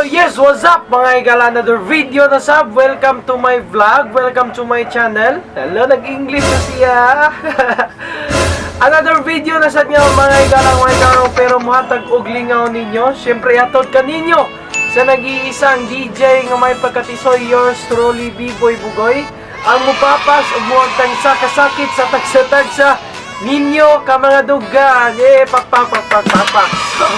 Yes, what's up, mga higala? Another video na sab. Welcome to my vlog. Welcome to my channel. Hello, nag-English na siya. Another video na sad nga, mga higala, mga higala, pero muhatag og lingaw ninyo. Siyempre, atod kaninyo sa nag-iisang DJ nga may pagkatisoy, yours truly, B-Boy Bugoy. Ang mupapas ug muagtang sa kasakit sa tagsa-tagsa ninyo ka mga dugan. Eh, pak pak pak pak pak pak. So,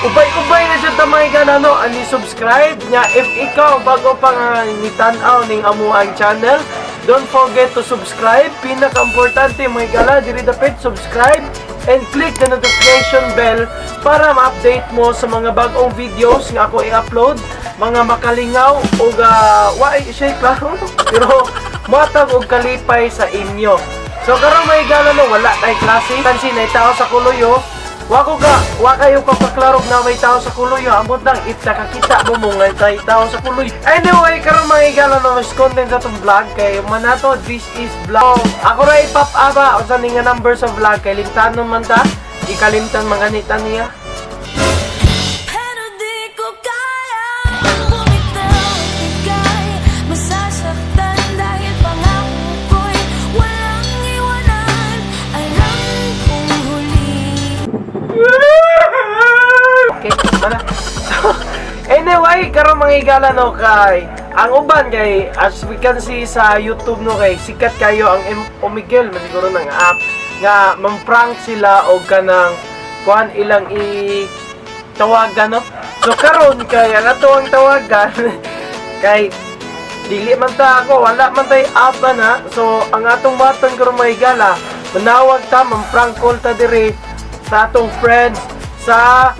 ubay-ubay na dyan ta, mga higala, no? Ani subscribe niya if ikaw bago pa nga nitan-aw ning amuang channel. Don't forget to subscribe. Pinaka-importante, mga higala, diri dapit subscribe and click the notification bell para ma-update mo sa mga bagong videos nga ako i-upload, mga makalingaw o wa siya klaro, pero muhatag og kalipay sa inyo. So karon, mga higala, no, wala tay klase. Pansin ay tao sa kuluyo. Wa ko ka, wa kayo ka na may tao sa kuluyo. Ambot lang if nakakita mo mo nga tay tao sa kuluyo. Anyway, karon, mga higala, no, mas content sa atong vlog kay manato, this is vlog. Ako ra ipop aba unsa ni nga number sa vlog kay limtanon man ta. Ikalimtan man ganita niya. Pero di ko kaya bumitaw at ika'y masasaktan dahil pangako ko'y walang iwanan. Alam kong huli. Okay, mana. So, anyway, karon, mga higala, no, kay ang uban kay as we can see sa YouTube, no, kay sikat kayo ang Omegle man siguro ng app nga mang-prank sila og kanang kuan ilang i tawagan, no. So karon kay ang ato ang tawagan kay dili man ta ako, wala man tay app na. So ang atong button karon, mga higala, manawag ta, mang-prank call ta diri sa atong friends sa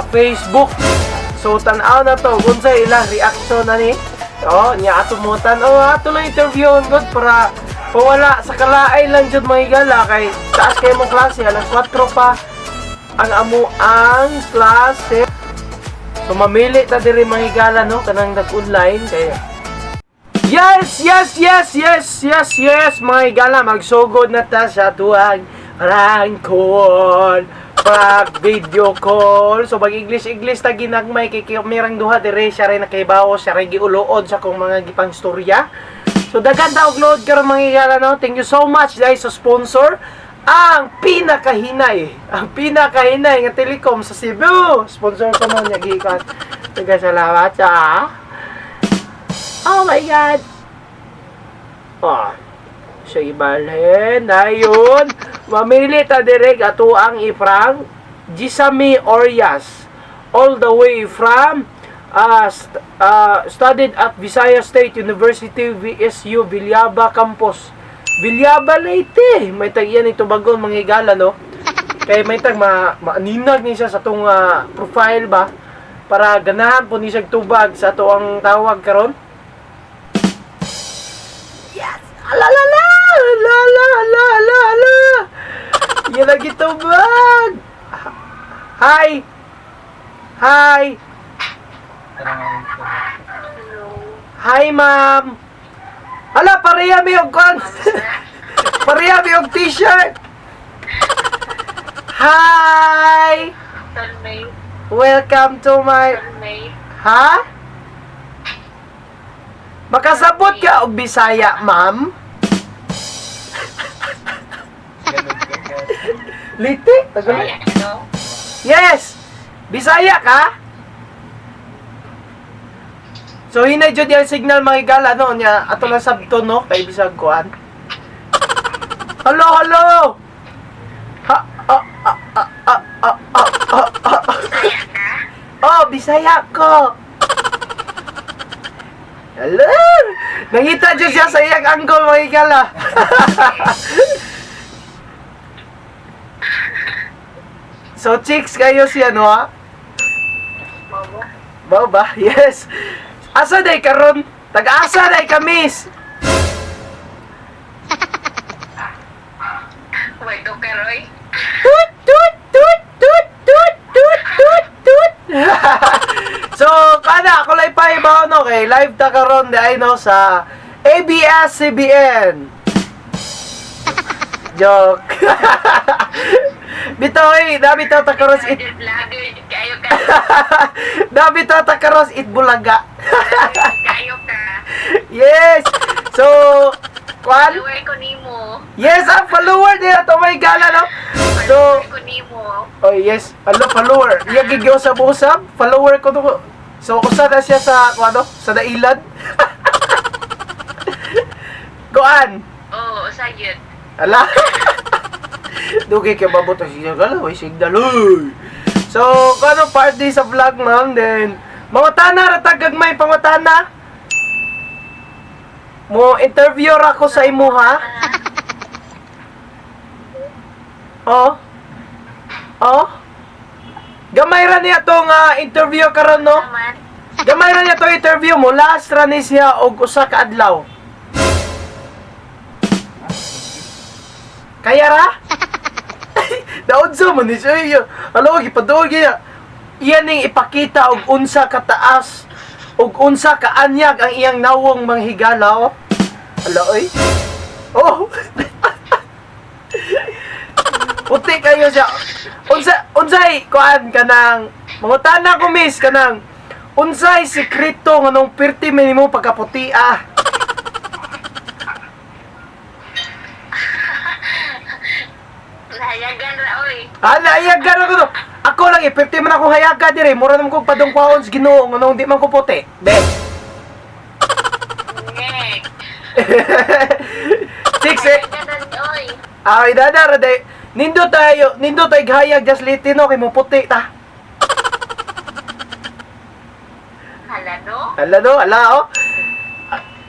Facebook. So tan-aw na to kung sa ilang reaction na ni. Oh, nya ato mo tan-aw, ato lang interview good para pawala sa kalaay lang jud, mga higala, kay taas kayo mong klase, alas 4 pa ang amo ang klase. So mamili ta diri, mga higala, no, kanang nag-online kay Yes, mga higala, magsugod na ta sa tuwang prank call, prank video call. So mag English English ta ginagmay kay kay mirang duha dire, siya rin nakaibawo, siya rin giuluod sa kong mga gipang storya. So daghan ta og load karon, mga higala, no. Thank you so much dahil sa sponsor, ang pinakahinay nga telecom sa Cebu. Sponsor ko mo niya gikan. Daghang salamat sa. Oh my God! Oh, siya ibalhin. Ayun. Mamili ta direk ato ang i-prank. Gisami Orias. All the way from studied at Visayas State University, VSU Villaba Campus. Villaba, Leyte. May tag iyan ito bagon, mga higala, no? Kay may tag ma maaninag ni siya sa atong profile ba para ganahan po ni siya tubag sa ato ang tawag karon. Yes! Ala la la! La la la la la! Yan ang gitubag! Hi! Hi! Hi, ma'am! Ala, pareha mi og kon. Pareha mi og t-shirt. Hi! Soulmate, Welcome to my soulmate. Ha? Makasabot ka og Bisaya, ma'am? Lite? Tagalog? Bisaya, no? Yes! Bisaya ka? So hinay jud yung signal, mga higala, no, nya ato lang sabton, no, kay bisag kuan. Hello, hello. Ha ah ah ah ah ah ah ah ah. Bisaya ka? Oh, Bisaya ko. Hello. Nangita jud siya sa iyang angle, mga higala. So chicks kayo siya, no, ha? Mama. Bao ba? Yes. Asa day karon? Tag-asa day ka, miss? Wait, okay, Roy. Tut tut tut tut tut tut tut tut. So kana ako lang pa ibaw, no, kay live ta karon di ay, no, sa ABS-CBN. Joke. Bitaw eh, dami ta karon Vlogger, vlogger ka. Kayo ka. Dabi tata karos Eat Bulaga. Kayo ka. Yes. So, kwan? Follower ko nimo. Yes, ang follower niya to may gala, no? So, Follower ko nimo. oh yes, alo follower. Iya gigyo sa usab, follower ko to. So usa na siya sa ano, sa dailan. Kuan. Oo, sayod. Ala. Dugay kay mabot ang signal gala, way signal. Uy. So, kuano party sa vlog, ma'am, then mangutana ra ta gagmay pangutana. Mo interview ra ko sa imo ha. Oh. Oh. Gamay ra niya tong interview karon, no. Naman. Gamay ra niya tong interview mo last ra ni siya og usa ka adlaw. Kaya ra? Daod sa man ni siya. Iyo. Alo, gipaduol gyud. Iyan ning ipakita og unsa kataas og unsa kaanyag ang iyang nawong manghigala. Oh. Alo oy. Oh. Puti kayo siya. Unsa unsay kuan kanang mangutana ko, miss, kanang unsay sekreto nganong pirti man nimo pagkaputi ah. Nahayagan ra oy. Ah, naayag ka na ko to. Ako lang eh, pirti man akong hayaga dire. Mura naman kong padungkwaon sa Ginoo nganong di man ko puti. Be. Ngek. Chicks eh. Hayagan ra ni oy. Ay, dada ra day. Nindo tayo, nindo tayo hayag just litino kay mo puti ta. Hala no. Ala no, ala oh.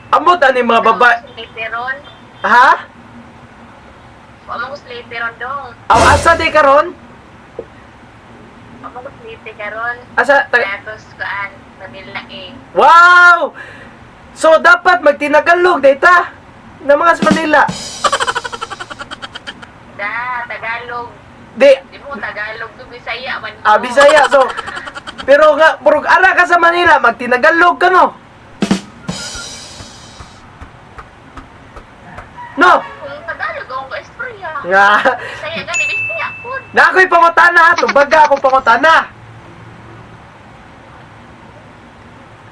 Amot ani mga babae. Slateron. Ha? Wa man ko slateron dong. Aw asa di karon? Wa man ko slate karon. Asa taga. Tapos kuan Manila eh. Wow! So dapat magtinagalog data na mga sa Manila. Da, Tagalog. Di, Di mo Tagalog do Bisaya man. ah, Bisaya. So, pero nga, murag ara ka sa Manila, magtinagalog ka, no? No! Kung Tagalog ako ko istorya. Nga, Bisaya gani Bisaya pud. na ako'y pangutana, ha? Tumbaga akong pangutana.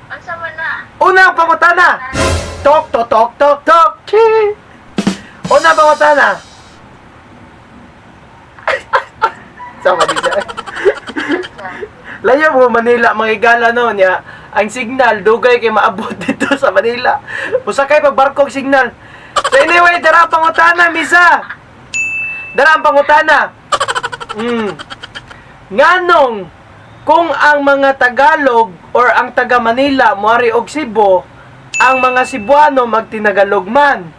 Unsa man na? Una ang pangutana. Tok, tok, tok, tok, tok. Chi. Una ang pangutana. Sama di siya. Layo mo Manila mga igala no niya. Ang signal dugay kay maabot dito sa Manila. Usa kay pagbarko og signal. So anyway, dara ang pangutana misa. Dara ang pangutana. Nganong kung ang mga Tagalog or ang taga Manila moari og Cebu, ang mga Cebuano magtinagalog man.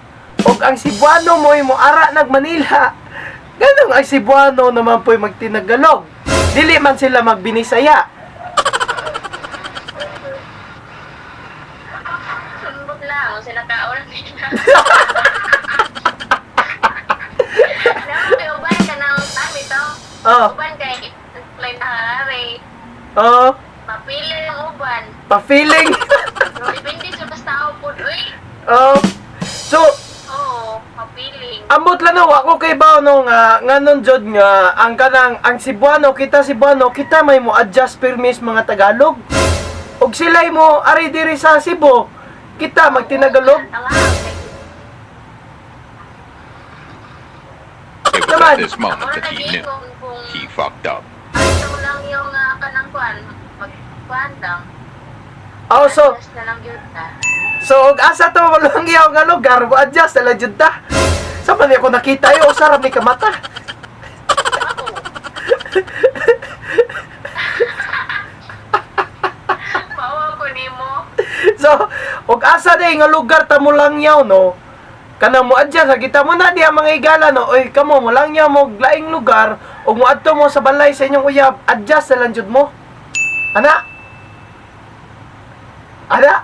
Og ang Cebuano mo'y moara nag Manila. Ganong ang Cebuano naman po'y magtinagalog. Dili man sila magbinisaya. Sundot lang sila kaon nila. Naman kay uban ka ng time ito. Oh, Uban kay play na hari. oh, Mapili ang uban. pa-feeling. Pero depende sa basta tao pud uy. Oh. So, Oo, mapiling. ambot lang no, ako kay bao no nga nganon jud nga ang kanang ang Cebuano kita Cebuano kita may mo adjust permis mga Tagalog. Og sila mo ari diri sa Cebu, kita magtinagalog. Tama. It was Come on. at this moment Ako that he na knew kung he fucked up. ano lang yung kanang kuan, magkuan lang. Oh, so Adjust na lang yun ta. so og asa to walang iyaw nga lugar, mo adjust na lang jud ta. Sa man ako nakita yo usara ni kamata. Ako. Mawa ko nimo. So, og asa day nga lugar ta mo lang yaw no. Kanang mo adjust kita mo na diha mga igala no. Oy, kamo mo lang yaw mo og laing lugar ug moadto mo sa balay sa inyong uyab, adjust na lang jud mo. Ana. Ana.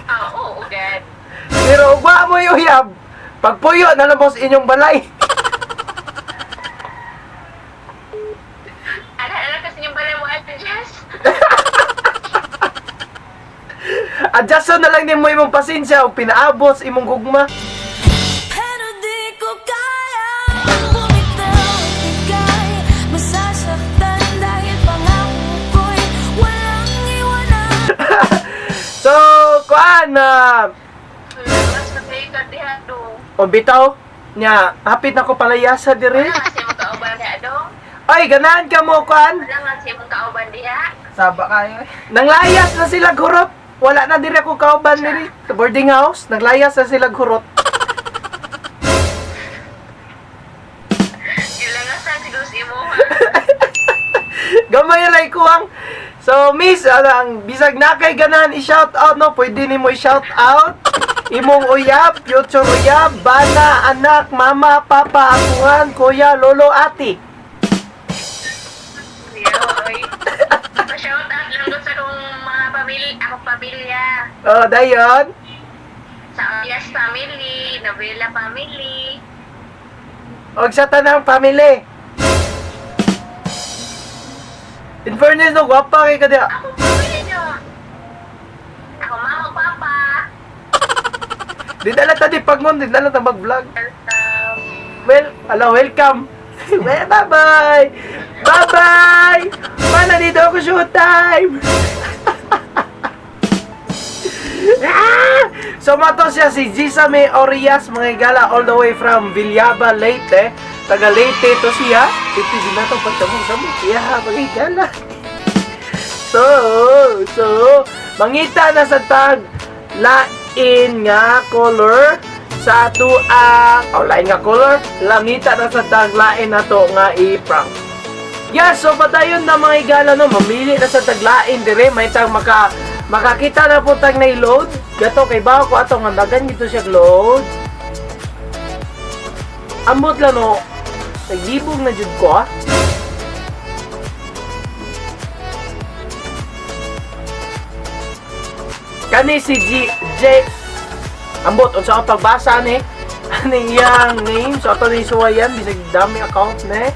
Ah, oo, ugad. Pero ug wa mo uyab, pagpuyo na lang mo sa inyong balay. Ala, ala kasi yung balay mo adjust. Adjust na lang nimo imong pasensya ug pinaabot sa imong gugma. Pero di ko kaya bumitaw. Ika'y masasaktan. na Mas matay ka diha do. o bitaw nya hapit na ko palayasa dire. Wala nga siya magkauban diha do. Ay, ganahan ka mo kuan. Wala nga siya magkauban diha. Saba kayo eh. Nanglayas na sila gurot. Wala na dire ko kauban diri sa boarding house. Naglayas na sila gurot. Gilangasan siguro sa imo ha. Gamay lay ko ang. So, miss, ano, ang bisag na kay ganahan i-shout out, no? Pwede nimo i-shout out. Imong uyab, future uyab, bana, anak, mama, papa, apuhan, kuya, lolo, ate. Yoy. Pa-shout out lang ko sa akong mga pamilya, akong pamilya. Oh, dayon. Sa Orias family, Novela family. Og sa tanang family. In fairness, no, gwapa kay ka diha. Akong pamilya nyo. Ako mama, papa. Di dala ta di pagmon, di dala ta mag-vlog. Welcome. Well, hello, welcome. Well, bye-bye. Bye-bye. Mana dito ako showtime. Ah! So mato siya si Gisame Orias, mga higala, all the way from Villaba, Leyte. Taga Leyte to siya. Ito din nato pagsamong-samong. Iya, mga higala. So, mangita na sa tag lain nga color sa ato ang oh, lain nga color, langita na sa tag lain nato nga i-prank. Yes, so patayon na mga higala no, mamili na sa taglain dire, may tag makakita na po tag na load. Gato kay bawo ko ato nga dagan gito siya load. Ambot lang no, naglibog na jud ko ah. Kani si G J Ambot unsa ang pagbasa ni? Aning iyang name so ato ni suwayan bisag dami account ne.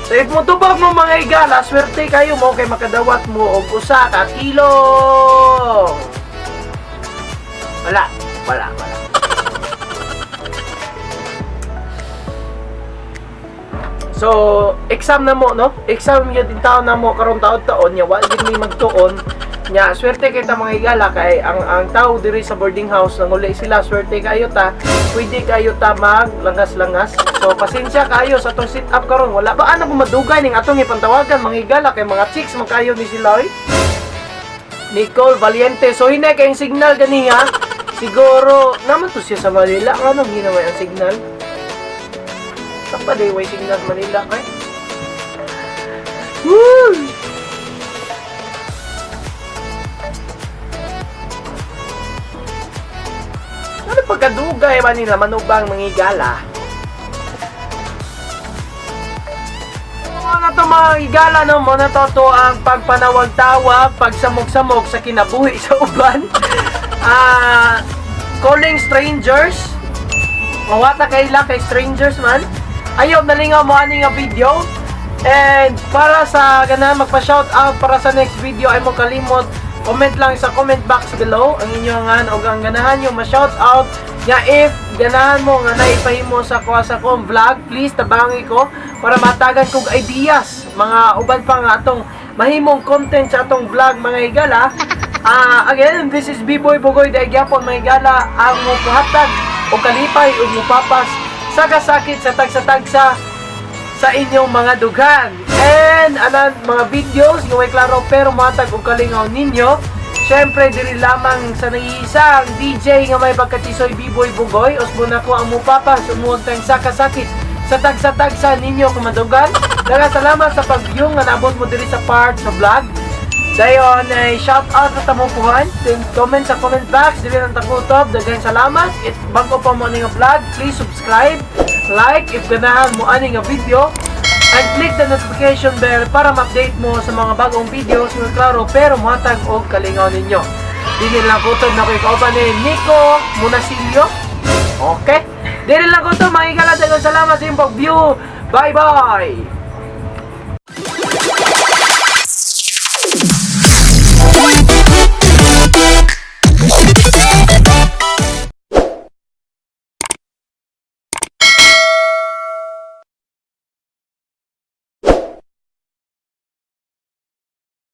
So if mo tubag mo mga higala, swerte kayo mo kay makadawat mo og usa ka kilo. Wala, wala, wala. So, exam na mo, no? Exam yun din taon na mo karon taon-taon nya wa gid mi magtuon. Nya swerte kay ta mga higala kay ang tao diri sa boarding house nanguli sila, swerte kayo ta. Pwede kayo ta maglangas-langas. So, pasensya kayo sa atong sit up karon. Wala ba ana ko madugay ning atong ipantawagan mga higala kay mga chicks man kayo ni sila oy. Nicole Valiente. So, hinay kayong signal ganiha. Siguro, naman to siya sa Manila. Anong ginaway ang signal? Saan day way signal sa Manila kay? Woo! Ano pagkadugay ba nila manubang mangigala? Mga to mga higala no, mo na to, to ang pagpanawag-tawag, pagsamog-samog sa kinabuhi sa uban. Ah, calling strangers. Mawata kay lang kay strangers man. Ayaw nalingaw mo ani nga video. And para sa ganahan magpa-shout out para sa next video ay mo kalimot comment lang sa comment box below ang inyong ngan og ang ganahan nyo ma-shout out nga if ganahan mo nga naipahimo sa kuha sa kong vlog, please tabangi ko para matagan kog ideas mga uban pa nga atong mahimong content sa atong vlog mga higala. Ah, again, this is B-Boy Bugoy Daigyapon mga higala ang muhatag og kalipay ug mupapas sa kasakit sa tagsa-tagsa sa inyong mga dughan. And anan mga videos nga way klaro pero matag og kalingaw ninyo. Syempre diri lamang sa naiisang DJ nga may pagkatisoy B-Boy Bugoy usbon ako ang mupapas umuwag tayong sakasakit sa tagsa-tagsa ninyo kumadugan. Daghang salamat sa pag-view nga naabot mo diri sa part sa vlog. Dayon ay shout out sa tamupuhan. Then comment sa comment box dili lang takutob. Daghang salamat. If bago pa mo ani nga vlog, please subscribe, like if ganahan mo ani nga video, and click the notification bell para ma-update mo sa mga bagong videos nga klaro pero mohatag og kalingaw ninyo. Dili lang kutob na ko'y kauban ni Nico Munasilio. Okay? Dili lang kutob mga higala. Daghang salamat sa inyong pag-view. Bye-bye!